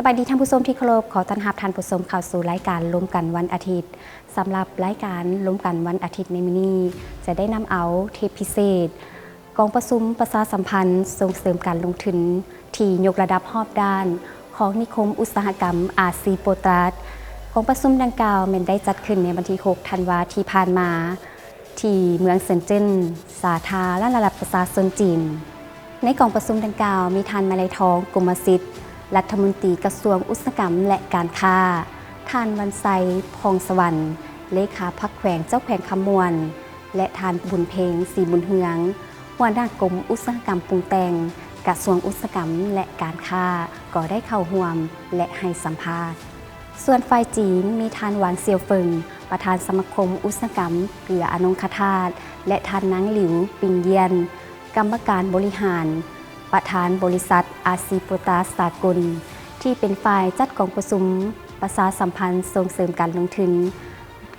ບາຍດີທ່ານຜູ້ຊົມທີ່ເຄົາລົບ, ຂໍຕ້ອນຮັບທ່ານຜູ້ຊົມເຂົ້າສູ່ລາຍການລົມກັນວັນອາທິດ. ສຳລັບລາຍການລົມກັນວັນອາທິດໃນມື້ນີ້ ຈະໄດ້ນຳເອົາເທບພິເສດ ກອງປະຊຸມປະຊາສຳພັນສົ່ງເສີມການລົງທຶນທີ່ຍົກລະດັບຮອບດ້ານຂອງນິຄົມອຸດສາຫະກຳ ອາຊີ ໂປຕາສ. ກອງປະຊຸມດັ່ງກ່າວແມ່ນໄດ້ຈັດຂຶ້ນໃນວັນທີຫົກ ທັນວາທີ່ຜ່ານມາ ທີ່ເມືອງເຊິນເຈິນ ສາທາລະນະລັດປະຊາຊົນຈີນ. ໃນກອງປະຊຸມດັ່ງກ່າວ ມີທ່ານ ມາໄລທອງ ກົມມະສິດ ລັດຖະມົນຕີກະຊວງອຸດສາຫະກຳ ແລະ ການຄ້າ, ທ່ານ ວັນໄຊ ຜ່ອງສະຫວັນ ເລຂາພັກແຂວງ ເຈົ້າແຂວງຄຳມ່ວນ ແລະ ທ່ານ ບຸນເພັງ ສີບຸນເຮືອງ ຫົວໜ້າກົມອຸດສາຫະກຳປຸງແຕ່ງ ກະຊວງອຸດສາຫະກຳ ແລະ ການຄ້າ ກໍໄດ້ເຂົ້າຮ່ວມ ແລະ ໃຫ້ສຳພາດ. ສ່ວນຝ່າຍຈີນ ມີທ່ານ ຫວາງ ຊຽວເຟິງ ປະທານສະມາຄົມອຸດສາຫະກຳເກືອອະນົງຄະທາດ ແລະ ທ່ານ ນາງ ຫຼິວ ປິງຢຽນ ກຳມະການບໍລິຫານ ປະທານບໍລິສັດ ອາຊີ ໂປຕາສ ສາກົນ ທີ່ເປັນຝ່າຍຈັດກອງປະຊຸມປະຊາສຳພັນສົ່ງເສີມການລົງທຶນ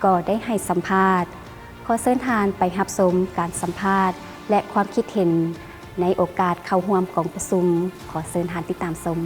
ກໍໄດ້ໃຫ້ສຳພາດ. ຂໍເຊີນທ່ານໄປຮັບຊົມການສຳພາດ ແລະ ຄວາມຄິດເຫັນໃນໂອກາດເຂົ້າຮ່ວມກອງປະຊຸມ. ຂໍເຊີນທ່ານຕິດຕາມຊົມ.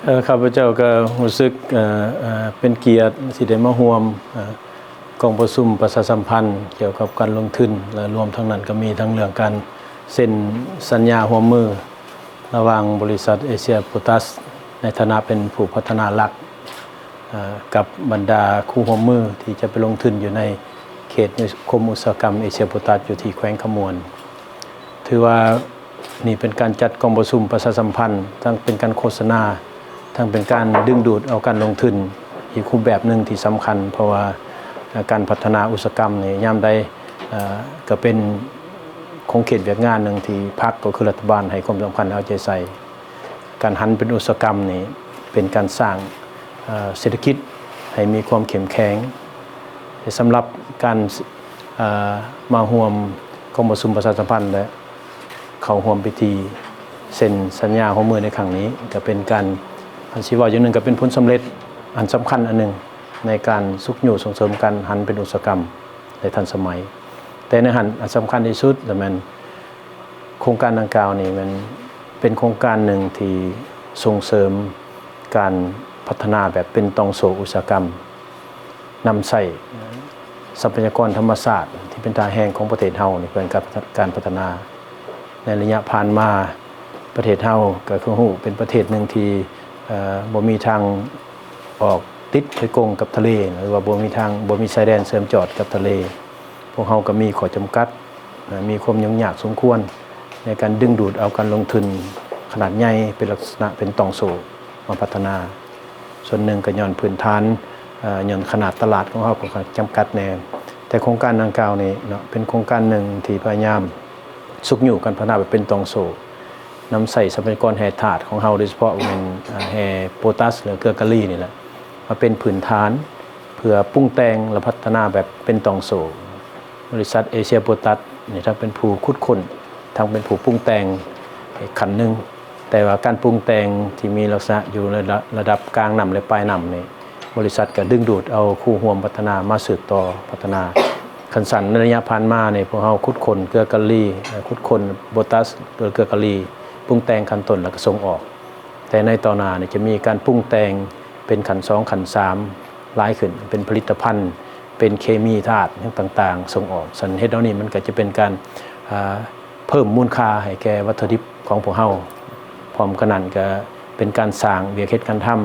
ເອີ ຂ້າພະເຈົ້າກໍຮູ້ສຶກ ເອີ ເອີ ເປັນກຽດທີ່ໄດ້ມາຮ່ວມ ເອີ ກອງປະຊຸມປະຊາສຳພັນກ່ຽວກັບການລົງທຶນ ແລະ ລວມທັງນັ້ນກໍມີທັງເລື່ອງການເຊັນສັນຍາຮ່ວມມືລະຫວ່າງບໍລິສັດເອເຊຍໂປຕາສ ໃນຖານະເປັນຜູ້ພັດທະນາຫຼັກ ເອີ ກັບບັນດາຄູ່ຮ່ວມມືທີ່ຈະໄປລົງທຶນຢູ່ໃນເຂດນິຄົມອຸດສາຫະກຳເອເຊຍໂປຕາສ ຢູ່ທີ່ແຂວງຄຳມ່ວນ. ຖືວ່ານີ້ເປັນການຈັດກອງປະຊຸມປະຊາສຳພັນ ທັງເປັນການໂຄສະນາ ທັງເປັນການດຶງດູດເອົາການລົງທຶນ ອີກຮູບແບບໜຶ່ງທີ່ສຳຄັນ ເພາະວ່າ ເອີ ການພັດທະນາອຸດສາຫະກຳນີ້ຍາມໃດ ເອີ ກໍເປັນຂົງເຂດວຽກງານໜຶ່ງທີ່ພັກ ກໍຄືລັດຖະບານໃຫ້ຄວາມສຳຄັນເອົາໃຈໃສ່. ການຫັນເປັນອຸດສາຫະກຳນີ້ເປັນການສ້າງ ເອີ ເສດຖະກິດໃຫ້ມີຄວາມເຂັ້ມແຂງ. ແລະ ສຳລັບການ ເອີ ມາຮ່ວມກອງປະຊຸມປະຊາສຳພັນ ແລະ ເຂົ້າຮ່ວມພິທີເຊັນສັນຍາຮ່ວມມືໃນຄັ້ງນີ້ ກໍເປັນການ ອັນຊິເວົ້າຢ່າງໜຶ່ງ ກໍເປັນຜົນສຳເລັດອັນສຳຄັນອັນໜຶ່ງ ໃນການຊຸກຍູ້ສົ່ງເສີມການຫັນເປັນອຸດສາຫະກຳ ແລະ ທັນສະໄໝ. ແຕ່ໃນຫັ້ນອັນສຳຄັນທີ່ສຸດລະແມ່ນ ໂຄງການດັ່ງກ່າວນີ້ແມ່ນເປັນໂຄງການໜຶ່ງທີ່ສົ່ງເສີມການພັດທະນາແບບເປັນຕ່ອງໂສ້ອຸດສາຫະກຳ, ນຳໃຊ້ຊັບພະຍາກອນທຳມະຊາດທີ່ເປັນທ່າແຮງຂອງປະເທດເຮົາໃນເພື່ອການພັດທະນາ. ໃນໄລຍະຜ່ານມາ ປະເທດເຮົາກໍຄືຮູ້ເປັນປະເທດໜຶ່ງທີ່ ເອີ ບໍ່ມີທາງອອກຕິດໂດຍກົງກັບທະເລ ຫຼືວ່າບໍ່ມີທາງ ບໍ່ມີຊາຍແດນເຊື່ອມຈອດກັບທະເລ. ພວກເຮົາກໍມີຂໍ້ຈຳກັດ ແລະ ມີຄວາມຫຍຸ້ງຍາກສົມຄວນໃນການດຶງດູດເອົາການລົງທຶນຂະໜາດໃຫຍ່ເປັນລັກສະນະເປັນຕ່ອງໂສ້ມາພັດທະນາ. ສ່ວນໜຶ່ງກໍຍ້ອນພື້ນຖານ ເອີ ຍ້ອນຂະໜາດຕະຫຼາດຂອງເຮົາກໍຈຳກັດແດ່. ແຕ່ໂຄງການດັ່ງກ່າວນີ້ເນາະ ເປັນໂຄງການໜຶ່ງທີ່ພະຍາຍາມຊຸກຍູ້ການພັດທະນາແບບເປັນຕ່ອງໂສ້ ນຳໃຊ້ຊັບພະຍາກອນແຮ່ທາດຂອງເຮົາ ໂດຍສະເພາະແມ່ນ ເອີ ແຮ່ໂປຕາສ ຫຼື ເກືອກາລີນີ້ແຫຼະ ມາເປັນພື້ນຖານເພື່ອປຸງແຕ່ງ ແລະ ພັດທະນາແບບເປັນຕ່ອງໂສ້. ບໍລິສັດເອເຊຍໂປຕາສນີ້ທັງເປັນຜູ້ຂຸດຄົ້ນ ທັງເປັນຜູ້ປຸງແຕ່ງຂັ້ນໜຶ່ງ, ແຕ່ວ່າການປຸງແຕ່ງທີ່ມີລັກສະນະຢູ່ໃນລະ ລະດັບກາງນ້ຳ ແລະ ປາຍນ້ຳນີ້ ບໍລິສັດກໍດຶງດູດເອົາຄູ່ຮ່ວມພັດທະນາມາສືບຕໍ່ພັດທະນາ. ຄັນສັ້ນໃນໄລຍະຜ່ານມານີ້ ພວກເຮົາຂຸດຄົ້ນເກືອກາລີ ແລະ ຂຸດຄົ້ນໂປຕາສ ຫຼື ເກືອກາລີ ປຸງແຕ່ງຂັ້ນຕົ້ນ ແລ້ວກໍສົ່ງອອກ. ແຕ່ໃນຕໍ່ໜ້ານີ້ຈະມີການປຸງແຕ່ງເປັນຂັ້ນສອງ ຂັ້ນສາມ ຫຼາຍຂຶ້ນ ເປັນຜະລິດຕະພັນ ເປັນເຄມີທາດຫຍັງຕ່າງໆ ສົ່ງອອກ. ສະນັ້ນເຮັດແນວນີ້ມັນກໍຈະເປັນການ ເອີ ເພີ່ມມູນຄ່າໃຫ້ແກ່ວັດຖຸດິບຂອງພວກເຮົາ. ພ້ອມກັນນັ້ນກໍເປັນການສ້າງວຽກເຮັດງານທຳ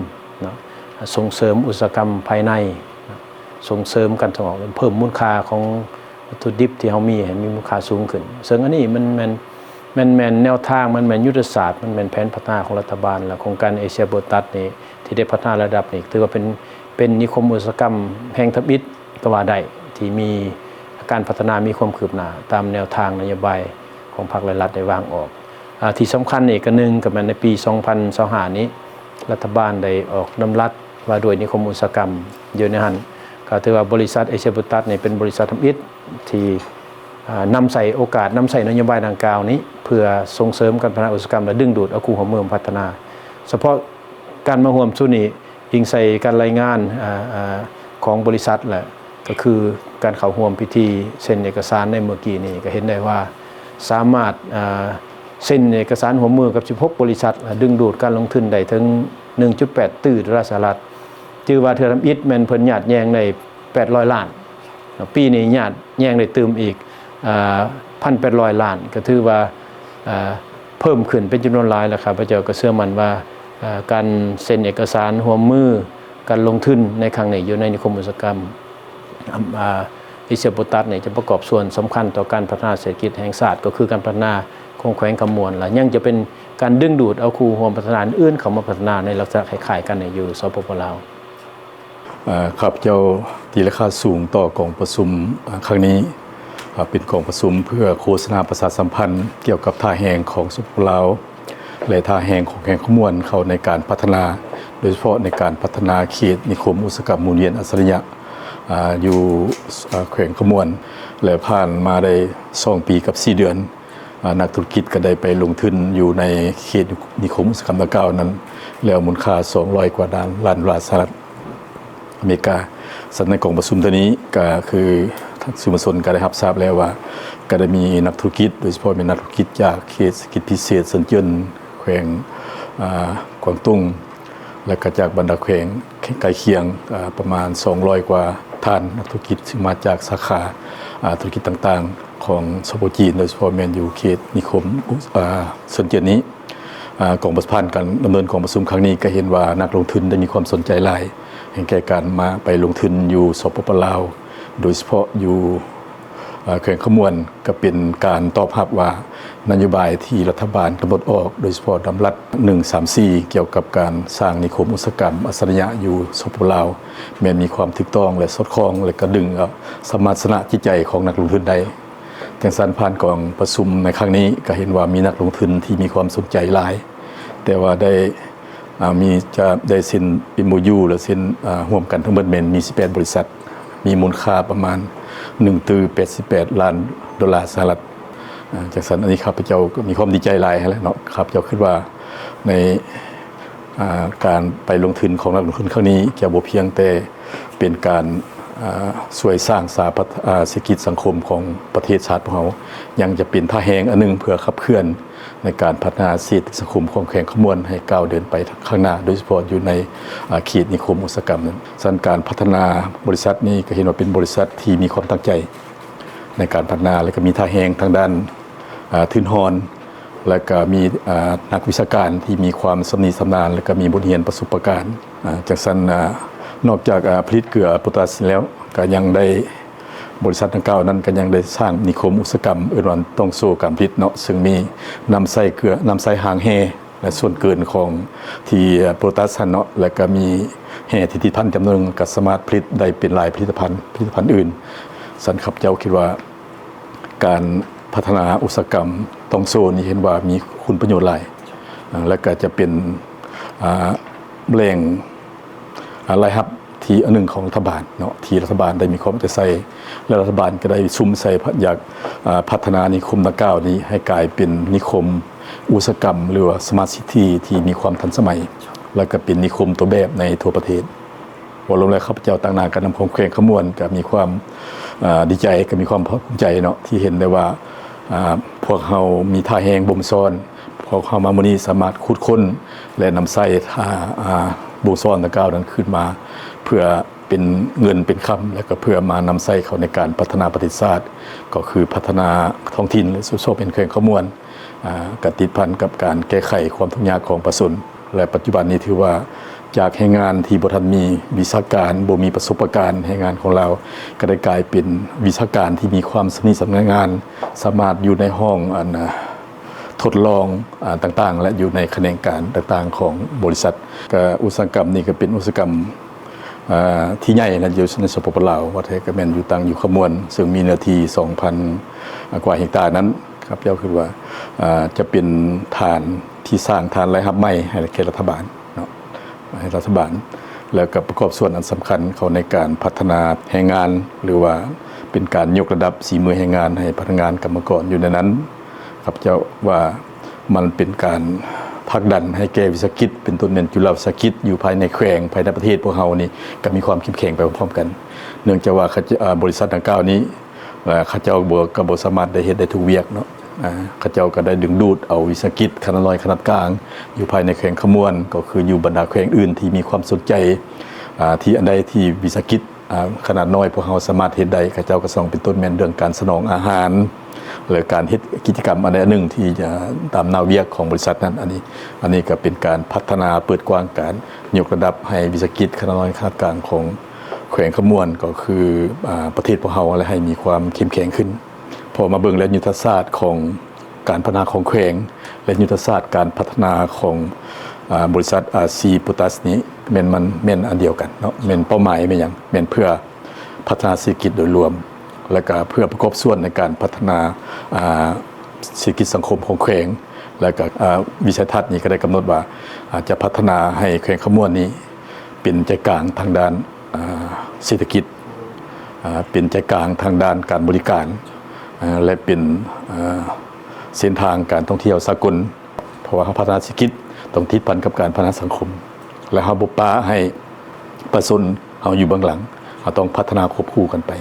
ສົ່ງເສີມອຸດສາຫະກຳພາຍໃນ, ສົ່ງເສີມການສົ່ງອອກ, ເພີ່ມມູນຄ່າຂອງວັດຖຸດິບທີ່ເຮົາມີໃຫ້ມີມູນຄ່າສູງຂຶ້ນ. ເຊິ່ງອັນນີ້ມັນແມ່ນ, ແມ່ນ, ແມ່ນແນວທາງ, ມັນແມ່ນຍຸດທະສາດ, ມັນແມ່ນແຜນພັດທະນາຂອງລັດຖະບານ ແລະ ໂຄງການເອເຊຍໂບຕັສນີ້ ທີ່ໄດ້ພັດທະນາລະດັບນີ້ ຖືວ່າເປັນ, ເປັນນິຄົມອຸດສາຫະກຳແຫ່ງທຳອິດກໍວ່າໄດ້ ທີ່ມີການພັດທະນາ ມີຄວາມຄືບໜ້າຕາມແນວທາງນະໂຍບາຍຂອງພັກ ແລະ ລັດໄດ້ວາງອອກ. ອາ ທີ່ສຳຄັນອີກອັນໜຶ່ງກໍແມ່ນໃນປີສອງພັນຊາວຫ້ານີ້ ລັດຖະບານໄດ້ອອກດຳລັດວ່າດ້ວຍນິຄົມອຸດສາຫະກຳ. ຢູ່ໃນຫັ້ນກໍຖືວ່າບໍລິສັດເອເຊຍໂບຕັສນີ້ເປັນບໍລິສັດທຳອິດທີ່ ອາ ນຳໃຊ້ໂອກາດ, ນຳໃຊ້ນະໂຍບາຍດັ່ງກ່າວນີ້ ເພື່ອສົ່ງເສີມການພັດທະນາອຸດສາຫະກຳ ແລະ ດຶງດູດເອົາຄູ່ຮ່ວມມືມາພັດທະນາ. ສະເພາະການມາຮ່ວມຊຸດນີ້ ອີງໃສ່ການລາຍງານ ອາ ອາ ຂອງບໍລິສັດ ແລະ ກໍຄືການເຂົ້າຮ່ວມພິທີເຊັນເອກະສານໃນເມື່ອກີ້ນີ້ ກໍເຫັນໄດ້ວ່າສາມາດ ອາ ເຊັນເອກະສານຮ່ວມມືກັບສິບຫົກບໍລິສັດ ແລະ ດຶງດູດການລົງທຶນໄດ້ເຖິງໜຶ່ງຈຸດແປດຕື້ໂດລາສະຫະລັດ. ຖືວ່າເທື່ອທຳອິດແມ່ນເພິ່ນຍາດແຍ່ງໄດ້ແປດຮ້ອຍລ້ານ, ປີນີ້ຍາດແຍ່ງໄດ້ຕື່ມອີກ ອາ ພັນແປດຮ້ອຍລ້ານ ກໍຖືວ່າ ອາ ເພີ່ມຂຶ້ນເປັນຈຳນວນຫຼາຍ ແລະ ຂ້າພະເຈົ້າກໍເຊື່ອໝັ້ນວ່າ ອາ ການເຊັນເອກະສານຮ່ວມມື ການລົງທຶນໃນຄັ້ງນີ້ຢູ່ໃນນິຄົມອຸດສາຫະກຳ ອາ ເອເຊຍໂບຕັສນີ້ ຈະປະກອບສ່ວນສຳຄັນຕໍ່ການພັດທະນາເສດຖະກິດແຫ່ງຊາດ ກໍຄືການພັດທະນາຂອງແຂວງຄຳມ່ວນ ແລະ ຍັງຈະເປັນການດຶງດູດເອົາຄູ່ຮ່ວມພັດທະນາອື່ນໆເຂົ້າມາພັດທະນາໃນລັກສະນະຄ້າຍໆກັນນີ້ຢູ່ ສປປ ລາວ. ເອີ່ ຂ້າພະເຈົ້າຕີລາຄາສູງຕໍ່ກອງປະຊຸມ ເອີ່ ຄັ້ງນີ້ ເປັນກອງປະຊຸມເພື່ອໂຄສະນາປະຊາສຳພັນກ່ຽວກັບທ່າແຮງຂອງ ສປປ ລາວ ແລະ ທ່າແຮງຂອງແຂວງຄຳມ່ວນເຂົ້າໃນການພັດທະນາ, ໂດຍສະເພາະໃນການພັດທະນາເຂດນິຄົມອຸດສາຫະກຳໝູນວຽນອັດສະລິຍະ ອາ ຢູ່ ອາ ແຂວງຄຳມ່ວນ ແລະ ຜ່ານມາໄດ້ສອງປີກັບສີ່ເດືອນ ອາ ນັກທຸລະກິດກໍໄດ້ໄປລົງທຶນຢູ່ໃນເຂດນິຄົມອຸດສາຫະກຳດັ່ງກ່າວນັ້ນແລ້ວ ມູນຄ່າສອງຮ້ອຍກວ່າລ້ານ ລ້ານໂດລາສະຫະລັດອາເມລິກາ. ສະນັ້ນ ໃນກອງປະຊຸມເທື່ອນີ້ກໍຄືທາງສື່ມວນຊົນກໍໄດ້ຮັບຊາບແລ້ວວ່າ ກໍໄດ້ມີນັກທຸລະກິດ ໂດຍສະເພາະແມ່ນນັກທຸລະກິດຈາກເຂດເສດຖະກິດພິເສດເຊິນເຈິນ ແຂວງ ອາ ກວາງຕຸ້ງ ແລະ ກໍຈາກບັນດາແຂວງໃກ້ຄຽງ ອາ ປະມານສອງຮ້ອຍກວ່າທ່ານ ນັກທຸລະກິດ ຊຶ່ງມາຈາກສາຂາ ອາ ທຸລະກິດຕ່າງໆຂອງ ສປ ຈີນ ໂດຍສະເພາະແມ່ນຢູ່ເຂດນິຄົມ ອາ ເຊິນເຈິນນີ້. ອາ ກອງປະ ຜ່ານການດຳເນີນກອງປະຊຸມຄັ້ງນີ້ ກໍເຫັນວ່ານັກລົງທຶນໄດ້ມີຄວາມສົນໃຈຫຼາຍ ໃຫ້ແກ່ການມາໄປລົງທຶນຢູ່ ສປປ ລາວ ໂດຍສະເພາະຢູ່ ອາ ແຂວງຄຳມ່ວນ ກໍເປັນການຕອບຮັບວ່າ ນະໂຍບາຍທີ່ລັດຖະບານກຳນົດອອກ ໂດຍສະເພາະດຳລັດໜຶ່ງສາມສີ່ ກ່ຽວກັບການສ້າງນິຄົມອຸດສາຫະກຳອັດສະລິຍະຢູ່ ສປປ ລາວ ແມ່ນມີຄວາມຖືກຕ້ອງ ແລະ ສອດຄ່ອງ ແລະ ກະດຶງເອົາສາມາດຊະນະຈິດໃຈຂອງນັກລົງທຶນໄດ້. ຈັ່ງຊັ້ນ ຜ່ານກອງປະຊຸມໃນຄັ້ງນີ້ ກໍເຫັນວ່າມີນັກລົງທຶນທີ່ມີຄວາມສົນໃຈຫຼາຍ ແຕ່ວ່າໄດ້ ອາ ມີ ຈະໄດ້ເຊັນ ເອັມໂອຢູ ແລະ ເຊັນ ອາ ຮ່ວມກັນທັງໝົດແມ່ນມີສິບແປດບໍລິສັດ ມີມູນຄ່າປະມານໜຶ່ງຕື້ແປດສິບແປດລ້ານໂດລາສະຫະລັດ. ອາ ຈັ່ງຊັ້ນ ອັນນີ້ຂ້າພະເຈົ້າກໍມີຄວາມດີໃຈຫຼາຍຫັ້ນແຫຼະເນາະ. ຂ້າພະເຈົ້າຄິດວ່າໃນ ອາ ການໄປລົງທຶນຂອງນັກລົງທຶນຄັ້ງນີ້ ຈະບໍ່ພຽງແຕ່ເປັນການ ອາ ຊ່ວຍສ້າງສາພັດ ອາ ເສດຖະກິດສັງຄົມຂອງປະເທດຊາດພວກເຮົາ ຍັງຈະເປັນທ່າແຮງອັນໜຶ່ງເພື່ອຂັບເຄື່ອນ ໃນການພັດທະນາເສດຖະກິດສັງຄົມຂອງແຂວງຄຳມ່ວນໃຫ້ກ້າວເດີນໄປຂ້າງໜ້າ ໂດຍສະເພາະຢູ່ໃນ ອາ ເຂດນິຄົມອຸດສາຫະກຳນັ້ນ. ສະນັ້ນ ການພັດທະນາບໍລິສັດນີ້ກໍເຫັນວ່າເປັນບໍລິສັດທີ່ມີຄວາມຕັ້ງໃຈໃນການພັດທະນາ ແລະ ກໍມີທ່າແຮງທາງດ້ານ ອາ ທຶນຮອນ ແລະ ກໍມີ ອາ ນັກວິຊາການທີ່ມີຄວາມຊຳນິຊຳນານ ແລະ ກໍມີບົດຮຽນປະສົບປະການ. ອາ ຈັ່ງຊັ້ນ ອາ ນອກຈາກ ອາ ຜະລິດເກືອໂປຕາສແລ້ວ ກໍຍັງໄດ້ ບໍລິສັດດັ່ງກ່າວນັ້ນກໍຍັງໄດ້ສ້າງນິຄົມອຸດສາຫະກຳ ເອີ້ນວ່າຕ່ອງໂສ້ການຜະລິດເນາະ ເຊິ່ງມີນຳໃຊ້ເກືອ ນຳໃຊ້ຮາງແຮ່ ແລະ ສ່ວນເກີນຂອງທີ່ໂປຕາສຫັ້ນເນາະ ແລະ ກໍມີແຮ່ທີ່ຕິດພັນຈຳນວນໜຶ່ງ ກໍສາມາດຜະລິດໄດ້ເປັນຫຼາຍຜະລິດຕະພັນ ຜະລິດຕະພັນອື່ນ. ສະນັ້ນ ຂ້າພະເຈົ້າຄິດວ່າການພັດທະນາອຸດສາຫະກຳຕ່ອງໂສ້ນີ້ເຫັນວ່າມີຄຸນປະໂຫຍດຫຼາຍ ແລະ ກໍຈະເປັນ ອາ ແຫຼ່ງ ອາ ລາຍຮັບທີ່ອັນໜຶ່ງຂອງລັດຖະບານເນາະ ທີ່ລັດຖະບານໄດ້ມີຄວາມເອົາໃຈໃສ່ ແລະ ລັດຖະບານກໍໄດ້ສຸມໃສ່ ພະ ຢາກ ອາ ພັດທະນານິຄົມດັ່ງກ່າວນີ້ໃຫ້ກາຍເປັນນິຄົມອຸດສາຫະກຳ ຫຼືວ່າ ສະມາດຊິຕີ ທີ່ມີຄວາມທັນສະໄໝ ແລະ ກໍເປັນນິຄົມຕົວແບບໃນທົ່ວປະເທດ. ເວົ້າລວມແລ້ວ ຂ້າພະເຈົ້າຕາງໜ້າການນຳຂອງແຂວງຄຳມ່ວນ ກໍມີຄວາມ ອາ ດີໃຈ ກໍມີຄວາມພາກພູມໃຈເນາະ ທີ່ເຫັນໄດ້ວ່າ ອາ ພວກເຮົາມີທ່າແຮງບົ່ມຊ້ອນ ພວກເຮົາມາມື້ນີ້ສາມາດຂຸດຄົ້ນ ແລະ ນຳໃຊ້ ອາ ອາ ວົງຈອນດັ່ງກ່າວນັ້ນຄືນມາ ເພື່ອເປັນເງິນເປັນຄຳ ແລະ ກໍເພື່ອມານຳໃຊ້ເຂົ້າໃນການພັດທະນາປະເທດຊາດ ກໍຄືພັດທະນາທ້ອງຖິ່ນ ແລະ ໂດຍສະເພາະແມ່ນແຂວງຄຳມ່ວນ ອາ ກະຕິດພັນກັບການແກ້ໄຂຄວາມທຸກຍາກຂອງປະຊາຊົນ ແລະ ປັດຈຸບັນນີ້ຖືວ່າ ຈາກແຮງງານທີ່ບໍ່ທັນມີວິຊາການ, ບໍ່ມີປະສົບປະການ, ແຮງງານຂອງລາວກໍໄດ້ກາຍເປັນວິຊາການທີ່ມີຄວາມຊຳນິຊຳນານງານ, ສາມາດຢູ່ໃນຫ້ອງອັນ ທົດລອງ ອາ ຕ່າງໆ ແລະ ຢູ່ໃນຂະແໜງການຕ່າງໆ ຂອງບໍລິສັດ. ກະອຸດສາຫະກຳນີ້ກະເປັນອຸດສາຫະກຳ ອາ ທີ່ໃຫຍ່ນະ ຢູ່ໃນ ສປປ ລາວ ວ່າແທ້ກະແມ່ນຢູ່ ຕັ້ງຢູ່ຂະມວນ ເຊິ່ງມີເນື້ອທີ່ ສອງພັນ ກວ່າເຮັກຕານັ້ນ. ຂ້າພະເຈົ້າຄິດວ່າ ອາ ຈະເປັນຖານທີ່ສ້າງຖານລາຍຮັບໃໝ່ໃຫ້ແກ່ລັດຖະບານເນາະ ໃຫ້ລັດຖະບານ ແລ້ວກະປະກອບສ່ວນອັນສຳຄັນເຂົ້າໃນການພັດທະນາແຮງງານ ຫຼືວ່າເປັນການຍົກລະດັບສີມືແຮງງານໃຫ້ພະນັກງານກຳມະກອນຢູ່ໃນນັ້ນ. ຂ້າພະເຈົ້າວ່າມັນເປັນການຜັກດັນໃຫ້ແກ່ວິສາຫະກິດ ເປັນຕົ້ນແມ່ນຈຸລະວິສາຫະກິດຢູ່ພາຍໃນແຂວງ ພາຍໃນປະເທດພວກເຮົານີ້ກະມີຄວາມເຂັ້ມແຂງໄປພ້ອມໆ ກັນ. ເນື່ອງຈາກວ່າເຂົາເຈົ້າ ອາ ບໍລິສັດດັ່ງກ່າວນີ້ ເຂົາເຈົ້າບໍ່ ກະບໍ່ສາມາດໄດ້ເຮັດໄດ້ທຸກວຽກເນາະ. ອາ ເຂົາເຈົ້າກະໄດ້ດຶງດູດເອົາວິສາຫະກິດຂະໜາດນ້ອຍຂະໜາດກາງຢູ່ພາຍໃນແຂວງຄຳມ່ວນ ກໍຄືຢູ່ບັນດາແຂວງອື່ນທີ່ມີຄວາມສົນໃຈ ອາ ທີ່ອັນໃດທີ່ວິສາຫະກິດ ອາ ຂະໜາດນ້ອຍພວກເຮົາສາມາດເຮັດໄດ້ ເຂົາເຈົ້າກະສະໜອງ ເປັນຕົ້ນແມ່ນເລື່ອງການສະໜອງອາຫານ ແລະ ການເຮັດກິດຈະກຳອັນໃດອັນໜຶ່ງທີ່ຈະຕາມໜ້າວຽກຂອງບໍລິສັດນັ້ນ. ອັນນີ້ ອັນນີ້ກະເປັນການພັດທະນາເປີດກວ້າງການຍົກລະດັບໃຫ້ວິສາຫະກິດຂະໜາດນ້ອຍຂະໜາດກາງຂອງແຂວງຄຳມ່ວນ ກໍຄື ອາ ປະເທດພວກເຮົາ ແລະ ໃຫ້ມີຄວາມເຂັ້ມແຂງຂຶ້ນ. ເພາະມາເບິ່ງແລ້ວ ຍຸດທະສາດຂອງການພັດທະນາຂອງແຂວງ ແລະ ຍຸດທະສາດການພັດທະນາຂອງ ອາ ບໍລິສັດ ອາຊີ ໂປຕາສ ນີ້ແມ່ນ ມັນແມ່ນອັນດຽວກັນເນາະ ແມ່ນເປົ້າໝາຍແມ່ນຫຍັງ ແມ່ນເພື່ອພັດທະນາເສດຖະກິດໂດຍລວມ ແລະກະເພື່ອປະກອບສ່ວນໃນການພັດທະນາ ອາ ເສດຖະກິດສັງຄົມຂອງແຂວງ ແລະກະ ອາ ວິໄສທັດນີ້ກະໄດ້ກຳນົດວ່າ ອາ ຈະພັດທະນາໃຫ້ແຂວງຄຳມ່ວນນີ້ເປັນໃຈກາງທາງດ້ານ ອາ ເສດຖະກິດ ອາ ເປັນໃຈກາງທາງດ້ານການບໍລິການ ອາ ແລະ ເປັນ ອາ ເສັ້ນທາງການທ່ອງທ່ຽວສາກົນ. ເພາະວ່າເຮົາພັດທະນາເສດຖະກິດຕ້ອງຕິດພັນກັບການພັດທະນາສັງຄົມ ແລະ ເຮົາບໍ່ປະໃຫ້ປະຊາຊົນເຮົາຢູ່ເບື້ອງຫຼັງ ເຮົາຕ້ອງພັດທະນາຄວບຄູ່ກັນໄປ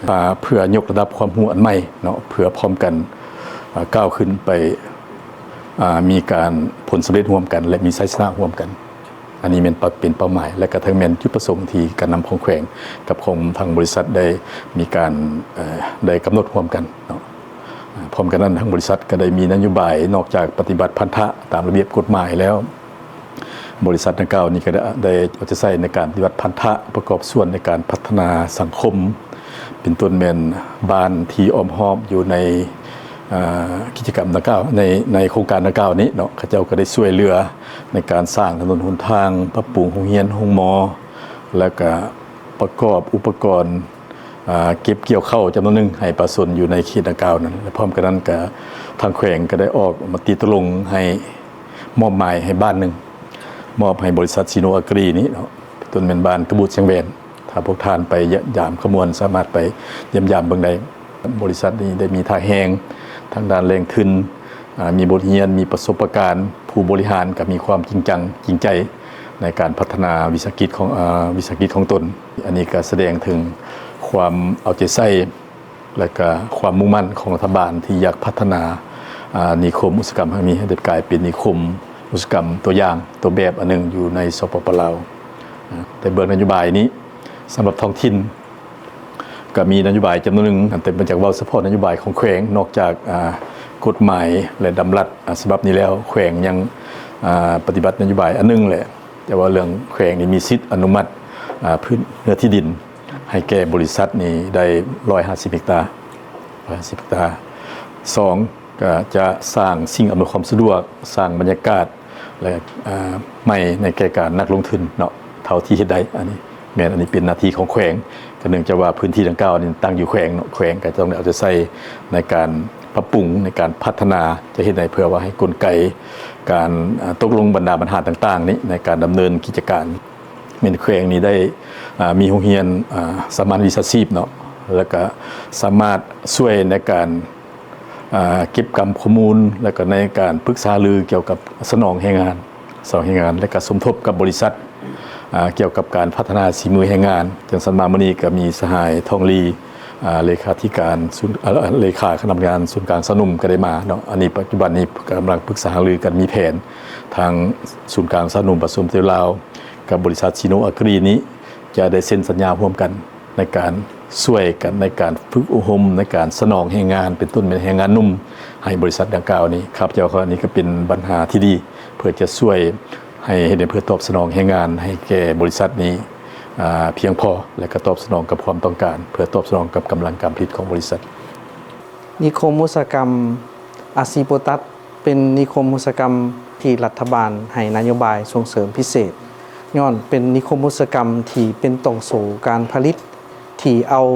ອາ ເພື່ອຍົກລະດັບຄວາມຮູ້ອັນໃໝ່ເນາະ ເພື່ອພ້ອມກັນ ອາ ກ້າວຂຶ້ນໄປ ອາ ມີການຜົນສຳເລັດຮ່ວມກັນ ແລະ ມີໄຊຊະນະຮ່ວມກັນ. ອັນນີ້ແມ່ນເປັນເປົ້າໝາຍ ແລະກະທັງແມ່ນຈຸດປະສົງທີ່ການນຳຂອງແຂວງກັບຂອງທາງບໍລິສັດໄດ້ມີການ ເອີ ໄດ້ກຳນົດຮ່ວມກັນເນາະ. ພ້ອມກັນນັ້ນ ທາງບໍລິສັດກະໄດ້ມີນະໂຍບາຍ ນອກຈາກປະຕິບັດພັນທະຕາມລະບຽບກົດໝາຍແລ້ວ ບໍລິສັດດັ່ງກ່າວນີ້ກະໄດ້ ໄດ້ເອົາໃຈໃສ່ໃນການປະຕິບັດພັນທະ ປະກອບສ່ວນໃນການພັດທະນາສັງຄົມ ເປັນຕົ້ນແມ່ນບ້ານທີ່ອ້ອມຮອບຢູ່ໃນ ອາ ກິດຈະກຳດັ່ງກ່າວ ໃນ ໃນໂຄງການດັ່ງກ່າວນີ້ເນາະ. ເຂົາເຈົ້າກະໄດ້ຊ່ວຍເຫຼືອໃນການສ້າງຖະໜົນຫົນທາງ, ປັບປຸງໂຮງຮຽນ, ໂຮງໝໍ ແລະກະປະກອບອຸປະກອນ ອາ ເກັບກ່ຽວເຂົ້າຈຳນວນໜຶ່ງໃຫ້ປະຊາຊົນຢູ່ໃນເຂດດັ່ງກ່າວນັ້ນ ແລະ ພ້ອມກັນນັ້ນກະທາງແຂວງກະໄດ້ອອກມະຕິຕົກລົງໃຫ້ ມອບໝາຍໃຫ້ບ້ານໜຶ່ງ ມອບໃຫ້ບໍລິສັດຊີໂນອາກຣີນີ້ເນາະ ເປັນຕົ້ນແມ່ນບ້ານກະບູດແຊງແຫວນ. ຖ້າພວກທ່ານໄປຢ້ຽມຢາມຂະມວນ ສາມາດໄປຢ້ຽມຢາມເບິ່ງໄດ້. ບໍລິສັດນີ້ໄດ້ມີທ່າແຮງທາງດ້ານແຫຼ່ງທຶນ ອາ ມີບົດຮຽນ ມີປະສົບປະການ, ຜູ້ບໍລິຫານກະມີຄວາມຈິງຈັງຈິງໃຈໃນການພັດທະນາວິສາຫະກິດຂອງ ອາ ວິສາຫະກິດຂອງຕົນ. ອັນນີ້ກະສະແດງເຖິງຄວາມເອົາໃຈໃສ່ ແລະກະຄວາມມຸ່ງໝັ້ນຂອງລັດຖະບານທີ່ຢາກພັດທະນາ ອາ ນິຄົມອຸດສາຫະກຳແຫ່ງນີ້ໃຫ້ໄດ້ກາຍເປັນນິຄົມອຸດສາຫະກຳຕົວຢ່າງ ຕົວແບບອັນໜຶ່ງຢູ່ໃນ ສປປ ລາວ. ອາ ແຕ່ເບື້ອງນະໂຍບາຍນີ້ ສຳລັບທ້ອງຖິ່ນ ກະມີນະໂຍບາຍຈຳນວນໜຶ່ງ ແຕ່ມາຈາກເວົ້າສະເພາະນະໂຍບາຍຂອງແຂວງ ນອກຈາກ ອາ ກົດໝາຍ ແລະ ດຳລັດ ອາ ສະບັບນີ້ແລ້ວ ແຂວງຍັງ ອາ ປະຕິບັດນະໂຍບາຍອັນໜຶ່ງແຫຼະ ແຕ່ວ່າເລື່ອງແຂວງນີ້ມີສິດອະນຸມັດ ອາ ພື້ນເນື້ອທີ່ດິນໃຫ້ແກ່ບໍລິສັດນີ້ໄດ້ ຮ້ອຍຫ້າສິບເຮັກຕາ ຮ້ອຍຫ້າສິບເຮັກຕາ. ສອງ ກະຈະສ້າງສິ່ງອຳນວຍຄວາມສະດວກ ສ້າງບັນຍາກາດ ແລະ ອາ ໃໝ່ໃນແກ່ການນັກລົງທຶນເນາະ ເທົ່າທີ່ເຮັດໄດ້. ອັນນີ້ແມ່ນ ອັນນີ້ເປັນໜ້າທີ່ຂອງແຂວງ ກະເນື່ອງຈາກວ່າພື້ນທີ່ດັ່ງກ່າວນີ້ຕັ້ງຢູ່ແຂວງເນາະ ແຂວງກະຕ້ອງໄດ້ເອົາໃຈໃສ່ໃນການປັບປຸງ ໃນການພັດທະນາ ຈະເຮັດໃດເພື່ອວ່າໃຫ້ກົນໄກການ ອາ ຕົກລົງບັນດາບັນຫາຕ່າງໆນີ້ ໃນການດຳເນີນກິດຈະການ ແມ່ນແຂວງນີ້ໄດ້ ອາ ມີໂຮງຮຽນ ອາ ສາມັນວິຊາຊີບເນາະ ແລະກະສາມາດຊ່ວຍໃນການ ອາ ເກັບກຳຂໍ້ມູນ ແລະກະໃນການປຶກສາຫາລືກ່ຽວກັບສະໜອງແຮງງານ ສະໜອງແຮງງານ ແລະກະສົມທົບກັບບໍລິສັດ ອາ ກ່ຽວກັບການພັດທະນາສີມືແຮງງານ. ຈັ່ງຊັ້ນມາມື້ນີ້ກະມີສະຫາຍ ທອງລີ ອາ ເລຂາທິການສູນ ອາ ເລຂາຄະນະກຳມະການສູນກາງຊາວໜຸ່ມກະໄດ້ມາເນາະ. ອັນນີ້ປັດຈຸບັນນີ້ກຳລັງປຶກສາຫາລືກັນ ມີແຜນທາງສູນກາງຊາວໜຸ່ມປະຊາຊົນປະຕິວັດລາວ ກັບບໍລິສັດຊີໂນອາກຣີນີ້ ຈະໄດ້ເຊັນສັນຍາຮ່ວມກັນ ໃນການຊ່ວຍກັນໃນການຝຶກອົບຮົມ ໃນການສະໜອງແຮງງານ ເປັນຕົ້ນແມ່ນແຮງງານໜຸ່ມ ໃຫ້ບໍລິສັດດັ່ງກ່າວນີ້. ຂ້າພະເຈົ້າວ່ານີ້ກະເປັນບັນຫາທີ່ດີ ເພື່ອຈະຊ່ວຍ ໃຫ້ເຮັດໃຫ້ເພື່ອຕອບສະໜອງແຮງງານໃຫ້ແກ່ບໍລິສັດນີ້ ອາ ພຽງພໍ ແລະ ກໍຕອບສະໜອງກັບຄວາມຕ້ອງການ ເພື່ອຕອບສະໜອງກັບກຳລັງການຜະລິດຂອງບໍລິສັດ. ນິຄົມອຸດສາຫະກຳ ອາຊີໂປຕັດ ເປັນນິຄົມອຸດສາຫະກຳທີ່ລັດຖະບານໃຫ້ນະໂຍບາຍສົ່ງເສີມພິເສດ ຍ້ອນເປັນນິຄົມອຸດສາຫະກຳທີ່ເປັນຕ່ອງໂສ້ການຜະລິດ ທີ່ເອົາ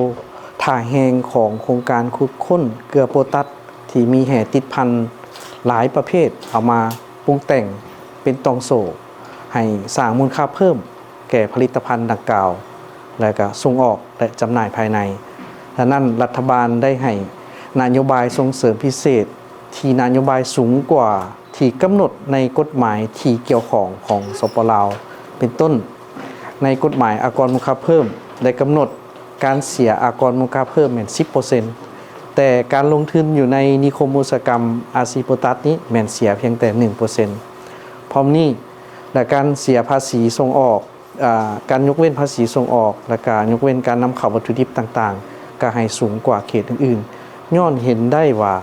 ທ່າແຮງຂອງໂຄງການຂຸດຄົ້ນເກືອໂປຕັດ ທີ່ມີແຮ່ຕິດພັນຫຼາຍປະເພດ ເອົາມາປຸງແຕ່ງເປັນຕ່ອງໂສ້ ໃຫ້ສ້າງມູນຄ່າເພີ່ມແກ່ຜະລິດຕະພັນດັ່ງກ່າວ ແລະ ກະສົ່ງອອກ ແລະ ຈຳໜ່າຍພາຍໃນ. ສະນັ້ນ ລັດຖະບານໄດ້ໃຫ້ນະໂຍບາຍສົ່ງເສີມພິເສດ ທີ່ນະໂຍບາຍສູງກວ່າທີ່ກຳນົດໃນກົດໝາຍທີ່ກ່ຽວຂ້ອງຂອງ ສປ ລາວ ເປັນຕົ້ນ ໃນກົດໝາຍອາກອນມູນຄ່າເພີ່ມ ໄດ້ກຳນົດການເສຍອາກອນມູນຄ່າເພີ່ມແມ່ນສິບເປີເຊັນ ແຕ່ການລົງທຶນຢູ່ໃນນິຄົມອຸດສາຫະກຳ ອາຊີໂປຕັດ ນີ້ແມ່ນເສຍພຽງແຕ່ໜຶ່ງເປີເຊັນ. ພ້ອມນີ້ ແລະ ການເສຍພາສີສົ່ງອອກ ອາ ການຍົກເວັ້ນພາສີສົ່ງອອກ ແລະ ກະຍົກເວັ້ນການນຳເຂົ້າວັດຖຸດິບຕ່າງໆ ກະໃຫ້ສູງກວ່າເຂດອື່ນໆ ຍ້ອນເຫັນໄດ້ວ່າ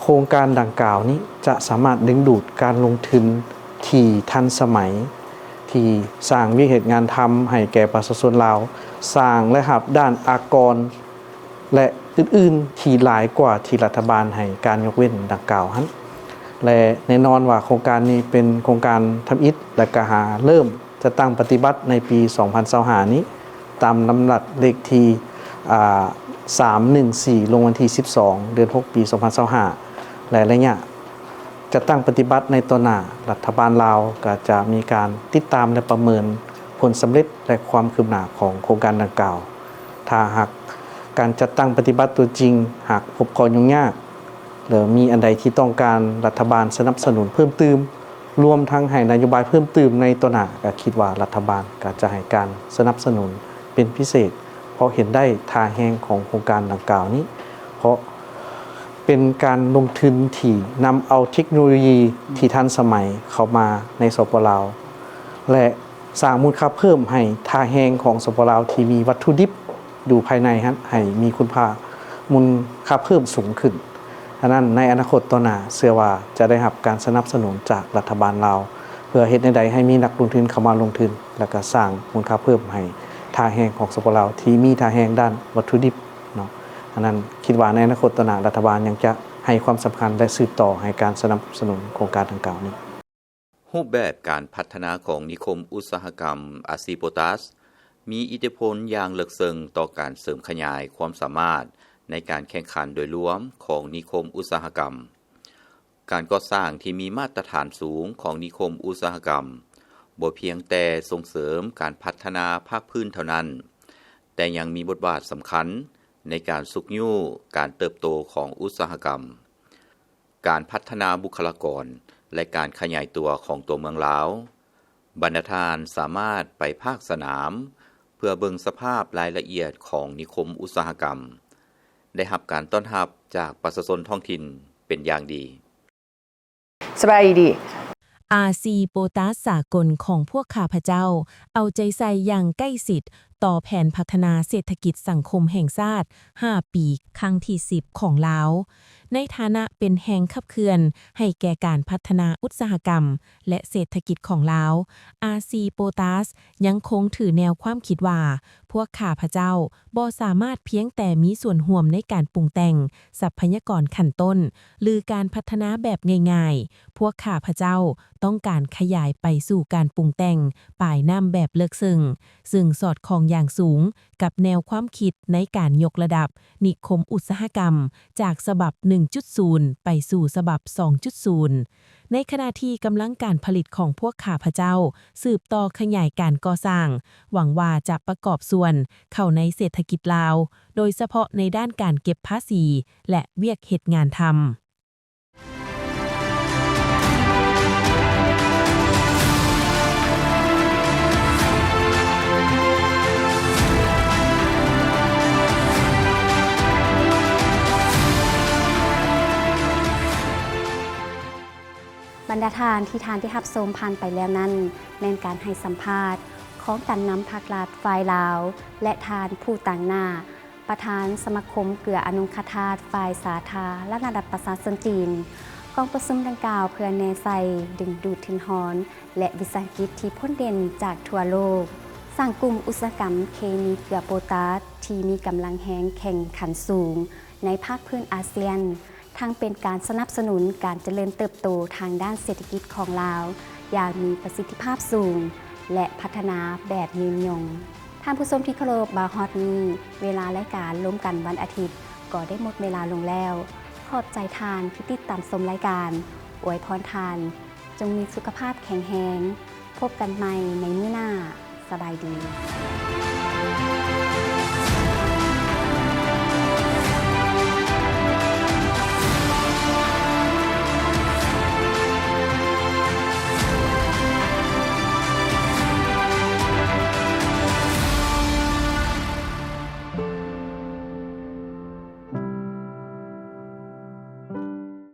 ໂຄງການດັ່ງກ່າວນີ້ຈະສາມາດດຶງດູດການລົງທຶນທີ່ທັນສະໄໝ ທີ່ສ້າງວຽກເຮັດງານທຳໃຫ້ແກ່ປະຊາຊົນລາວ, ສ້າງລາຍຮັບດ້ານອາກອນ ແລະ ອື່ນໆ ທີ່ຫຼາຍກວ່າທີ່ລັດຖະບານໃຫ້ການຍົກເວັ້ນດັ່ງກ່າວຫັ້ນ ແລະ ແນ່ນອນວ່າໂຄງການນີ້ເປັນໂຄງການທຳອິດ ແລະ ກະຫາເລີ່ມຈັດຕັ້ງປະຕິບັດໃນປີສອງພັນຊາວຫ້ານີ້ ຕາມລຳດັບເລກທີ ອາ ສາມໜຶ່ງສີ່ ລົງວັນທີສິບສອງ ເດືອນຫົກ ປີສອງພັນຊາວຫ້າ ແລະ ໄລຍະຈັດຕັ້ງປະຕິບັດໃນຕໍ່ໜ້າ ລັດຖະບານລາວກະຈະມີການຕິດຕາມ ແລະ ປະເມີນຜົນສຳເລັດ ແລະ ຄວາມຄືບໜ້າຂອງໂຄງການດັ່ງກ່າວ. ຖ້າຫາກການຈັດຕັ້ງປະຕິບັດຕົວຈິງ ຫາກພົບຂໍ້ຫຍຸ້ງຍາກ ຫຼື ມີອັນໃດທີ່ຕ້ອງການລັດຖະບານສະໜັບສະໜູນເພີ່ມຕື່ມ ລວມທັງໃຫ້ນະໂຍບາຍເພີ່ມຕື່ມໃນຕໍ່ໜ້າ ກະຄິດວ່າລັດຖະບານກະຈະໃຫ້ການສະໜັບສະໜູນເປັນພິເສດ ເພາະເຫັນໄດ້ທ່າແຮງຂອງໂຄງການດັ່ງກ່າວນີ້ ເພາະເປັນການລົງທຶນທີ່ນຳເອົາເທັກໂນໂລຢີທີ່ທັນສະໄໝເຂົ້າມາໃນ ສປ ລາວ ແລະ ສ້າງມູນຄ່າເພີ່ມໃຫ້ທ່າແຮງຂອງ ສປ ລາວ ທີ່ມີວັດຖຸດິບຢູ່ພາຍໃນຫັ້ນ ໃຫ້ມີຄຸນຄ່າ ມູນຄ່າເພີ່ມສູງຂຶ້ນ. ສະນັ້ນ ໃນອະນາຄົດຕໍ່ໜ້າ ເຊື່ອວ່າຈະໄດ້ຮັບການສະໜັບສະໜູນຈາກລັດຖະບານລາວ ເພື່ອເຮັດແນວໃດໃຫ້ມີນັກລົງທຶນເຂົ້າມາລົງທຶນ ແລະ ກະສ້າງມູນຄ່າເພີ່ມໃຫ້ທ່າແຮງຂອງ ສປ ລາວ ທີ່ມີທ່າແຮງດ້ານວັດຖຸດິບເນາະ. ສະນັ້ນ ຄິດວ່າໃນອະນາຄົດຕໍ່ໜ້າ ລັດຖະບານຍັງຈະໃຫ້ຄວາມສຳຄັນ ແລະ ສືບຕໍ່ໃຫ້ການສະໜັບສະໜູນໂຄງການດັ່ງກ່າວນີ້. ຮູບແບບການພັດທະນາຂອງນິຄົມອຸດສາຫະກຳອາຊີໂປຕັສ ມີອິດທິພົນຢ່າງເລິກເຊິ່ງຕໍ່ການເສີມຂະຫຍາຍຄວາມສາມາດໃນການແຂ່ງຂັນໂດຍລວມຂອງນິຄົມອຸດສາຫະກຳ. ການກໍ່ສ້າງທີ່ມີມາດຕະຖານສູງຂອງນິຄົມອຸດສາຫະກຳ ບໍ່ພຽງແຕ່ສົ່ງເສີມການພັດທະນາພາກພື້ນເທົ່ານັ້ນ, ແຕ່ຍັງມີບົດບາດສຳຄັນໃນການຊຸກຍູ້ການເຕີບໂຕຂອງອຸດສາຫະກຳ. ການພັດທະນາບຸກຄະລາກອນ ແລະ ການຂະຫຍາຍຕົວຂອງຕົວເມືອງລາວ, ບັນດາທ່ານສາມາດໄປພາກສະໜາມ ເພື່ອເບິ່ງສະພາບລາຍລະອຽດຂອງນິຄົມອຸດສາຫະກຳ, ໄດ້ຮັບການຕ້ອນຮັບຈາກປະຊາຊົນທ້ອງຖິ່ນເປັນຢ່າງດີ. ສະບາຍດີ. ອາຊີໂປຕາສສາກົນຂອງພວກຂ້າພະເຈົ້າ ເອົາໃຈໃສ່ຢ່າງໃກ້ຊິດຕໍ່ແຜນພັດທະນາເສດຖະກິດສັງຄົມແຫ່ງຊາດຫ້າປີ ຄັ້ງທີສິບຂອງລາວ ໃນຖານະເປັນແຮງຂັບເຄື່ອນໃຫ້ແກ່ການພັດທະນາອຸດສາຫະກຳ ແລະ ເສດຖະກິດຂອງລາວ, ອາຊີໂປຕາສຍັງຄົງຖືແນວຄວາມຄິດວ່າ ພວກຂ້າພະເຈົ້າບໍ່ສາມາດພຽງແຕ່ມີສ່ວນຮ່ວມໃນການປຸງແຕ່ງ ຊັບພະຍາກອນຂັ້ນຕົ້ນ ຫຼື ການພັດທະນາແບບງ່າຍໆ, ພວກຂ້າພະເຈົ້າຕ້ອງການຂະຫຍາຍໄປສູ່ການປຸງແຕ່ງປາຍນ້ຳແບບເລິກເຊິ່ງ, ຊຶ່ງສອດຄ່ອງຢ່າງສູງກັບແນວຄວາມຄິດໃນການຍົກລະດັບນິຄົມອຸດສາຫະກຳ ຈາກສະບັບໜຶ່ງຈຸດສູນ ໄປສູ່ສະບັບສອງຈຸດສູນ. ໃນຂະນະທີ່ກຳລັງການຜະລິດຂອງພວກຂ້າພະເຈົ້າສືບຕໍ່ຂະຫຍາຍການກໍ່ສ້າງ, ຫວັງວ່າຈະປະກອບສ່ວນເຂົ້າໃນເສດຖະກິດລາວ, ໂດຍສະເພາະໃນດ້ານການເກັບພາສີ ແລະ ວຽກເຮັດງານທຳ. ບັນດາທ່ານທີ່ທ່ານໄດ້ຮັບຊົມຜ່ານໄປແລ້ວນັ້ນ ແມ່ນການໃຫ້ສຳພາດຂອງການນຳພັກລັດຝ່າຍລາວ ແລະ ທ່ານ ຜູ້ຕາງໜ້າ ປະທານສະມາຄົມເກືອອະນົງຄະທາດຝ່າຍສາທາລະນະລັດປະຊາຊົນຈີນ, ກອງປະຊຸມດັ່ງກ່າວເພື່ອແນໃສ່ດຶງດູດທຶນຮອນ ແລະ ວິສາຫະກິດທີ່ພົ້ນເດັ່ນຈາກທົ່ວໂລກ, ສ້າງກຸ່ມອຸດສາຫະກຳເຄມີເກືອໂປຕາສທີ່ມີກຳລັງແຮງແຂ່ງຂັນສູງໃນພາກພື້ນອາຊຽນ, ທັງເປັນການສະໜັບສະໜູນການຈະເລີນເຕີບໂຕທາງດ້ານເສດຖະກິດຂອງລາວຢ່າງມີປະສິດທິພາບສູງ ແລະ ພັດທະນາແບບຍືນຍົງ. ທ່ານຜູ້ຊົມທີ່ເຄົາລົບ, ມາຮອດນີ້ ເວລາລາຍການລົມກັນວັນອາທິດກໍໄດ້ໝົດເວລາລົງແລ້ວ. ຂອບໃຈທ່ານທີ່ຕິດຕາມຊົມລາຍການ. ອວຍພອນທ່ານຈົ່ງມີສຸຂະພາບແຂງແຮງ. ພົບກັນໃໝ່ໃນມື້ໜ້າ. ສະບາຍດີ.